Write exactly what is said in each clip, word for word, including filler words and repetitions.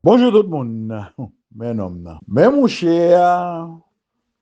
Bonjou tout moun. Men nonm nan. Men mouche a.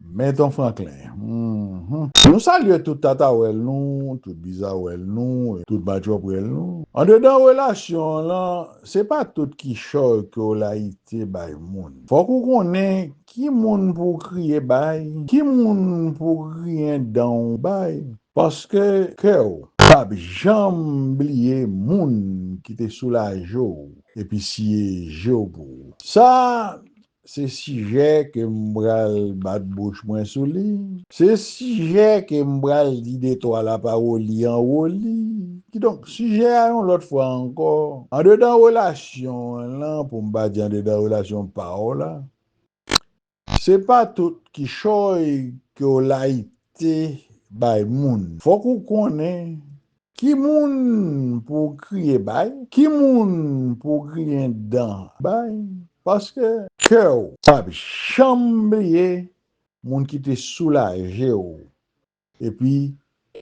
Men Ton Franklin. Mhm. Nou salye tout tatawèl nou, tout bizawèl nou, tout matjòpwèl nou. Andedan relasyon an lan, se pa tout kichòy ke w layite bay moun. Fòk ou konnen ki moun pou w kriye bay, ki moun pou w griyen dan w bay. Paske kè w p ap janm bliye moun ki te soulaje w epi siye je w pou ou. Sa, se sijè ke m pral bat bouch mwen sou li. Se sijè ke m pral di de twa lapawoli anwo li. Kidonk, sijè a yon lòt fwa ankò. Andedan relasyon an lan, pou m pa di andedan relasyon pa w la, se pa tout kichòy ke w layite bay moun. Fòk ou konnen ki moun pou w kriye bay, ki moun pou w griyen dan bay, paske kè w p ap janm bliye moun ki te soulaje w epi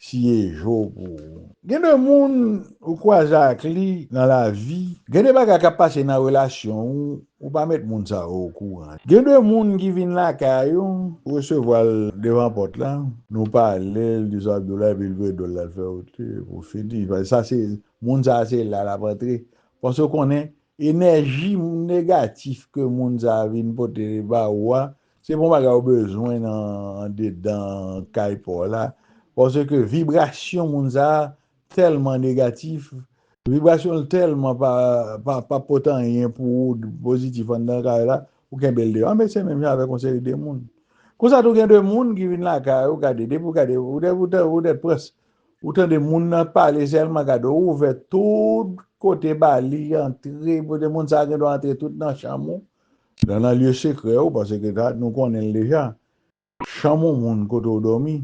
siye je w pou ou. Gen de moun ou kwaze ak li nan lavi, gen de bagay k ap pase nan relasyon ou, ou pa met moun sa yo okouran. Gen de moun ki vin lakay ou, ou resevwa l devan pòt la, nou pale, l di sa ap di w la, epi l vire do l la, l fè wote pou fini. Sa se, moun sa se la l ap antre. Paske w konnen, enèji negatif ke moun sa a vin pote ba ou a, se pa yon bagay ou bezwen nan andedan kay pa w la. Paske vibrasyon moun sa a tèlman negatif, vibrasyon l tèlman pa, pa, pa pote anyen pou ou pozitif anndan kay la, ou kenbe l deyò. Anben, se menm jan avèk yon seri de moun. Konsa tou, gen de moun ki vin lakay ou, gade, depi ou gade, ou te, ou te, ou te prans, ou tande moun nan pale sèlman, gade, ou ouvè tout kote ba li antre, kote moun sa a gen dwa antre tout nan chanm ou, nan, nan lye sekrè ou, paske ta, nou konnen l deja. Chanm yon moun kote w dòmi,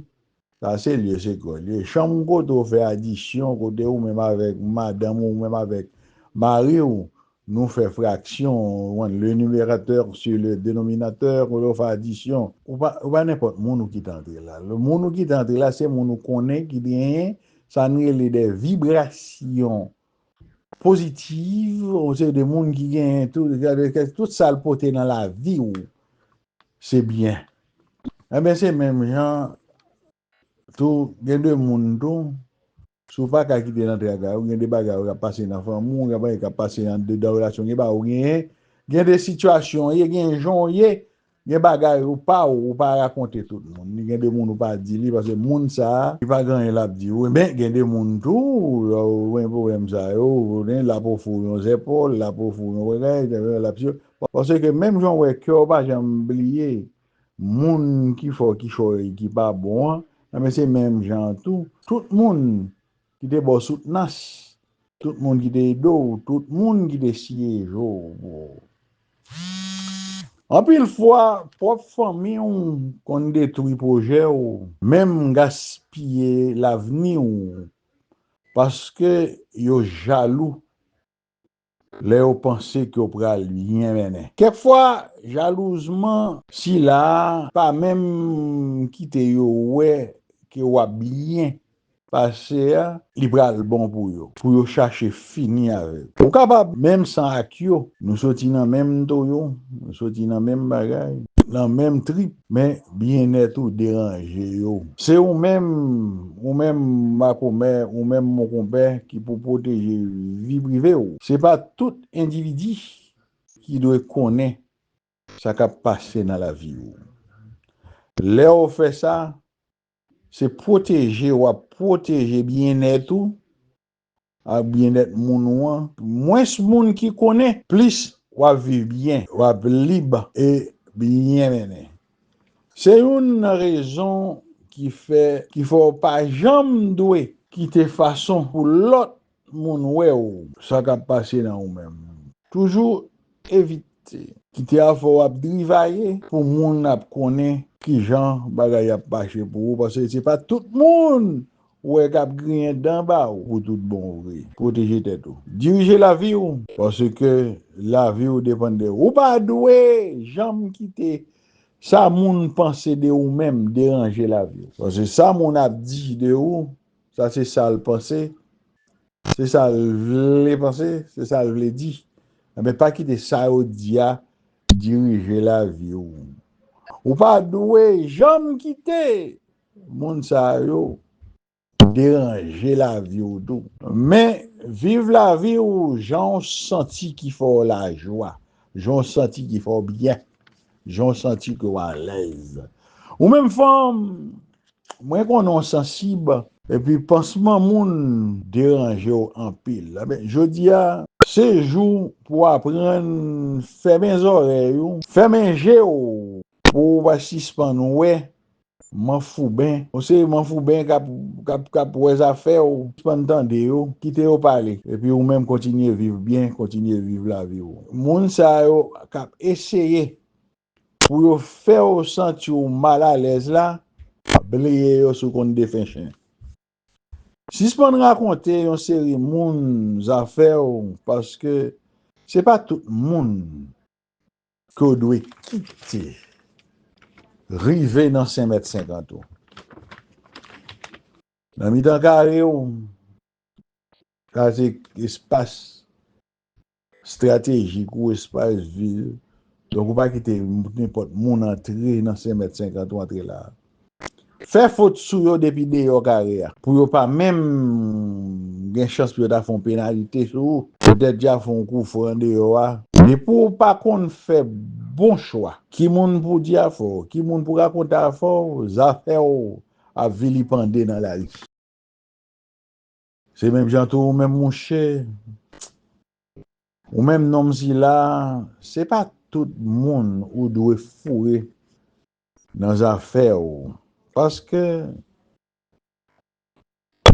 sa se lye sekrè l ye. Chanm kote w fè adisyon, kote ou menm avèk madanm ou, ou menm avèk mari w, nou fè fraksyon, ou konn, le numérateur sur le dénominateur, kote w fè adisyon. Ou pa, ou pa nenpòt moun ou kite antre la. Le moun ou kite antre la, se moun ou konnen ki genyen sa n rele de vibrasyon pozitiv, yon seri de moun ki genyen tout, tout sa l pote nan lavi w, se byen. Enben, se menm jan tou, gen de moun tou, si w pa ka kite nan travay ou, gen de bagay ou k ap pase nan fanmi w, gen bagay k ap pase andedan relasyon, gen bagay ou genyen, gen de sitiyasyon w ye, gen jan w ye, gen bagay ou pa w, ou pa rakonte tout moun. Gen de moun ou pa di li, paske moun sa a, li pa gen anyen l ap di w. Men gen de moun tou, lè w gen pwoblèm sa yo, ou konnen, l ap ofri w yon zèpòl, l ap ofri w yon bagay, l ap, paske menm jan w wè kè w pa janm bliye moun ki fè w kichòy ki pa bon an, enben se menm jan an tou. Tout moun ki te ba w soutnans, tout moun ki te ede w, tout moun ki te siyeje w pou ou. Anpil fwa, pwòp fanmi w konn detwi pwojè w, menm gaspiye lavni w, paske yo jalou lè yo panse ke w pral byen mennen. Kèk fwa, jalouzman sila a pa menm kite yo wè ke w ap byen pase a, li pral bon pou yo, pou yo chache fini avèk ou. Ou kapab menm san ak yo, nou soti nan menm toyo, nou soti nan menm bagay, nan menm trip, men byennèt ou deranje yo. Se ou menm, ou menm makomè, ou menm monkonpè ki pou pwoteje vi prive w. Se pa tout endividi ki dwe konnen sa k ap pase nan lavi w. Lè w fè sa, se pwoteje w ap pwoteje byennèt ou ak byennèt moun ou an. Mwens moun ki konnen, plis w ap viv byen, w ap lib e byen mennen. Se youn nan rezon ki fè, ki fè w pa janm dwe kite fason pou lòt moun wè w, sa k ap pase nan ou menm. Toujou evite kite afè w ap drivaye pou moun ap konnen kijan bagay ap mache pou ou, paske se pa tout moun ou wè k ap griyen dan ba ou pou tout bon vre. Pwoteje tèt ou. Dirije lavi w, paske lavi w depann de ou. Ou pa dwe janm kite sa moun panse de ou menm deranje lavi w. Paske sa moun ap di de ou, sa se sa l panse, se sa l vle panse, se sa l vle di. Enben, pa kite sa yo di a dirije lavi w. Ou pa dwe janm kite moun sa yo deranje lavi w tou. Men, viv lavi w jan w santi ki fè w lajwa, jan w santi ki fè w byen, jan w santi ke w alèz. Ou menm fanm, mwen konnen w sansib, epi pansman moun deranje w anpil. Enben, jodi a, se jou pou w aprann fèmen zòrèy ou, fèmen je w, pou w pa sispann wè manfouben. Yon seri manfouben k ap, k ap, k ap wè zafè w, sispann tande yo, kite yo pale. Epi ou menm kontinye viv byen, kontinye viv lavi w. Moun sa yo k ap eseye pou yo fè w santi w malalèz la, bliye yo si w konn defen chen. Sispann rakonte yon seri moun zafè w, paske se pa tout moun ke w dwe kite rive nan sentimèt senkant ou. Nan mitan kare w, sa se espas estratejik ou, espas vi. Donk, ou pa kite nenpòt moun antre nan sentimèt senkant ou antre la. Fè fot sou yo depi deyò kare a, pou yo pa menm gen chans pou yo ta fè yon penalite sou ou. Poutèt y a fè yon kou fran deyò a. Depi w pa konn fè bon chwa, ki moun pou di afè w, ki moun pou rakonte afè w, zafè w ap vilipande nan lari. Se menm jan tou ou menm mouche, ou menm nonm sila, se pa tout moun ou dwe foure nan zafè w. Paske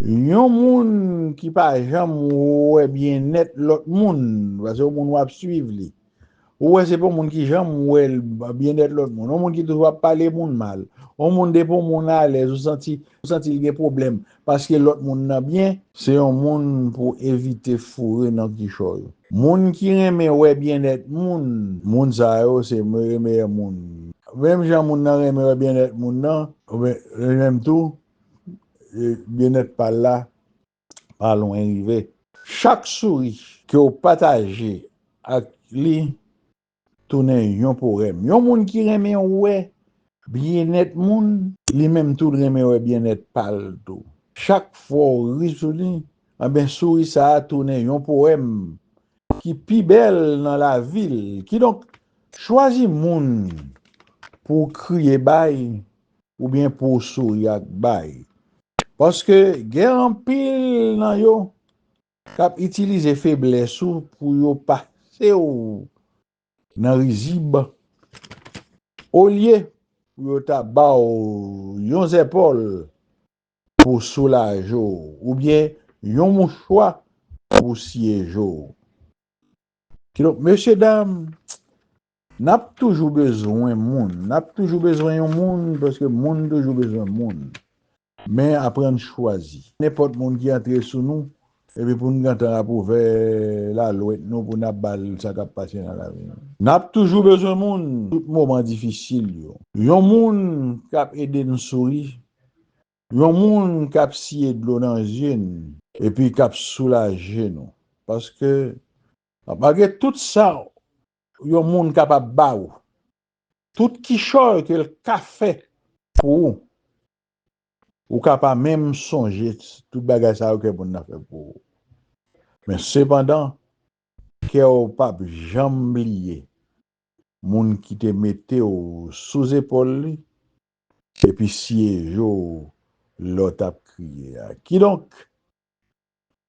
yon moun ki pa janm wè byennèt lòt moun, paske yon moun w ap swiv li, ou wè se pa yon moun ki janm wè l, byennèt lòt moun, yon moun ki toujou ap pale moun mal, yon moun depi yon moun alèz, ou santi, ou santi l gen pwoblèm, paske lòt moun nan byen, se yon moun pou evite foure nan kichòy. Moun ki renmen wè byennèt moun, moun sa yo se meyè, meyè moun. Menm jan moun nan renmen wè byennèt moun nan, oubyen li menm tou, e, byennèt pa l la pa lwen rive. Chak souri ke w pataje ak li tounen yon powèm. Yon moun ki renmen wè byennèt moun, li menm tou l renmen wè byennèt pa l tou. Chak fwa w ri sou li, anben, souri sa a tounen yon powèm ki pi bèl nan lavi l. Kidonk, chwazi moun pou w kriye bay oubyen pou w souri ak bay. Paske gen anpil nan yo k ap itilize feblès ou pou yo pase w nan rizib, olye pou yo ta ba w yon zèpòl pou soulaje w, oubyen yon mouchwa pou siyeje w. Kidonk, mesye dam, n ap toujou bezwen moun, n ap toujou bezwen yon moun, paske moun toujou bezwen moun. Men aprann chwazi. Nenpòt moun ki antre sou nou, epi pou n gentan ap ouvè lalwèt nou pou n ap ba l sa k ap pase nan lavi nou. N ap toujou bezwen moun tout moman difisil yo. Yon moun k ap ede n souri, yon moun k ap siye dlo nan zye n, epi k ap soulaje nou. Paske, malgre tout sa yon moun kapab ba w, tout kichòy ke l ka fè pou ou, ou ka pa menm sonje tout bagay sa yo ke moun nan fè pou ou. Men sepandan, kè w p ap janm bliye moun ki te mete w sou zepòl li, epi siyeje w lè w t ap kriye a. Kidonk,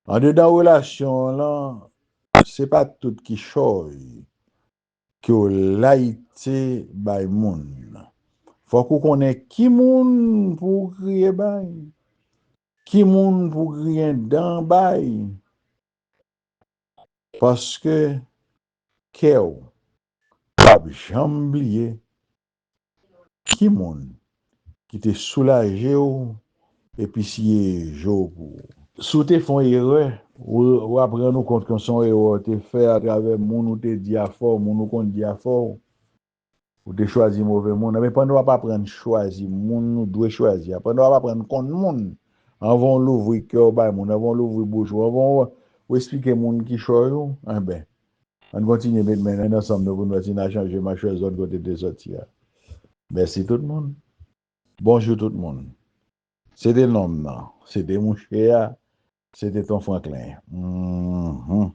andedan relasyon an lan, se pa tout kichòy ke w layite bay moun. Fòk ou konnen ki moun pou w kriye bay, ki moun pou w griyen dan bay. Paske kè w p ap janm bliye ki moun ki te soulaje w epi siyeje w pou ou. Si w te fè yon erè, ou, w ap rann ou kont ke se yon erè w te fè atravè moun ou te di afè w, moun ou konn di afè w, ou te chwazi move moun. Men pandan w ap aprann chwazi moun ou dwe chwazi a, pandan w ap aprann konn moun, anvan w louvri kè w bay moun, anvan w louvri bouch ou, anvan w, w esplike moun kichòy ou, enben, Ann kontinye met men ansanm nou pou n wè si n a chanje machwè zòn kote l te sòti a. Mèsi tout moun. Bonjou tout moun. Se te nonm nan. Se te mouche a. Se te Ton Franklin. Mhm.